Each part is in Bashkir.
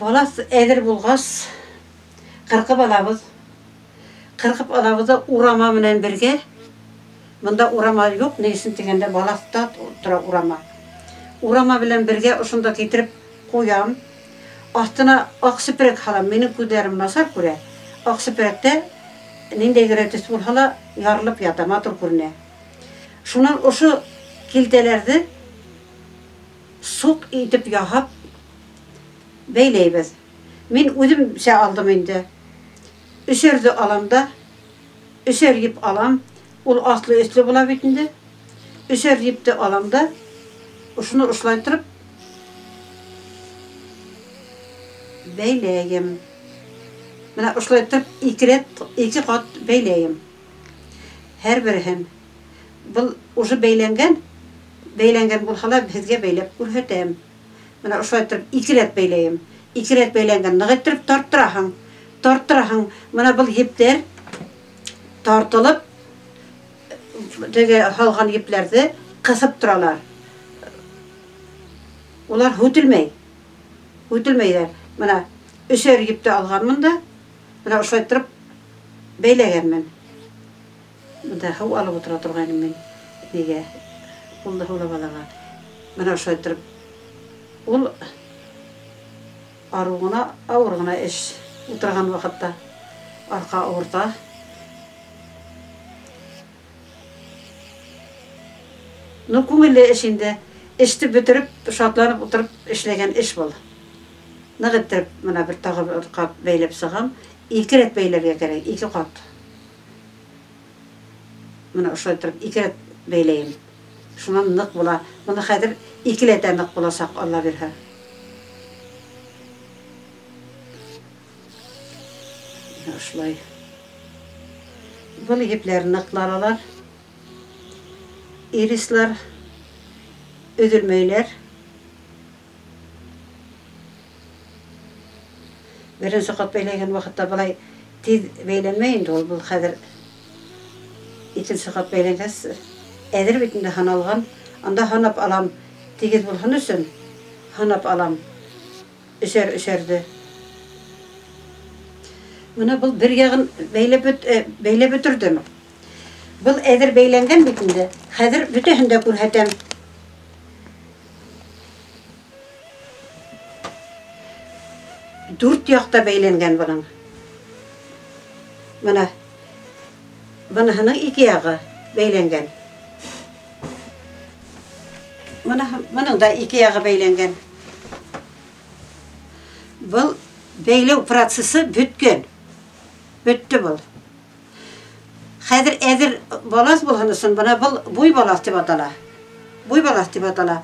Балаҫ әҙер булғас, ҡырҡып алабыҙ. Ҡырҡып алабыҙ да урама менән бергә. Бында урама юҡ, ни өсөн тигәндә балаҫта тора урама. Урама белән бергә ошонда китереп ҡуям. Аҫтына аҡ сепрәк һалам. Минең күҙҙәрем насар күрә. Аҡ сепрәктә ниндәй генә төҫ булһа ла ярылып ята, матур күренә. Шунан ошо килтәләрҙе суҡ итеп яһап бәйләйбеҙ. Мин үҙемсә алдым инде. Өсәрҙе алам да, өсәр еп алам. Ул аҫлы-өҫлө була бит инде. Өсәр епте алам да, ошоно ошолай тороп бәйләйем. Бына ошолай итеп ике рәт, ике ҡат бәйләйем. Һәр береһен. Был уже бәйләнгән, бәйләнгән булһа ла һеҙгә бәйләп күрһәтәм. Бына ошолай итеп ике рәт бәйләйем. Ике рәт бәйләнгән, ныҡ иттереп тарттыраһың. Тарттыраһың. Бына был ептәр тартылып, теге һалған епләрҙе ҡыҫып торалар. Улар һүтелмәй. Һүтелмәйҙәр. Бына өсәр епте алғанмын да, бына ошолай иттереп бәйләгәнмен. Бында һыу алып ултыра торғайным мин. Нигә? Ҡулды һыулап алырға. Бына ошолай иттереп ул арыу ғына, ауыр ғына эш. Ултырған ваҡытта арҡа ауырта. Ну, күңелле эш инде. Эште бөтөрөп, шатланып ултырып эшләгән эш был. Ныҡ иттереп бына бер тағы бер ҡат бәйләп сығам. Ике рәт бәйләргә кәрәк, ике ҡат. Бына ошолай иттереп ике рәт бәйләйем. Шунан ныҡ була. Быны хәҙер икеләтә ныҡ буласаҡ, Алла бирһә. Бына ошолай. Был епләр ныҡлар алар. Ирислар өҙөлмәйләр. Беренсе ҡат бәйләгән ваҡытта былай тиҙ бәйләнмәй инде ул. Был хәҙер икенсе ҡат бәйләнгәс, әҙер бит инде һаналған. Анда һанап алам, тигеҙ булһын өсөн һанап алам. Өсәр өсәрҙе. Бына был бер яғын бәйләп бөтөрҙөм. Был әҙер бәйләнгән бит инде. Хәҙер бөтәһен дә күрһәтәм. Дүрт яҡта бәйләнгән бының. Бына быныһының ике яғы бәйләнгән. Бына бының да ике яғы бәйләнгән. Был бәйләү процессы бөткән. Бөттө был. Хәҙер әҙер балаҫ булһын өсөн бына был буй балаҫ тип атала. Буй балаҫ тип атала.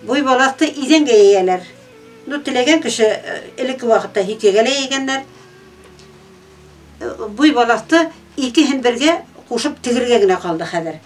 Буй балаҫты иҙәнгә йәйәләр. Ну, теләгән кеше элекке ваҡытта һикегә лә йәйгәндәр. Буй балаҫты икеһен бергә ҡушып тегергә генә ҡалды хәҙер.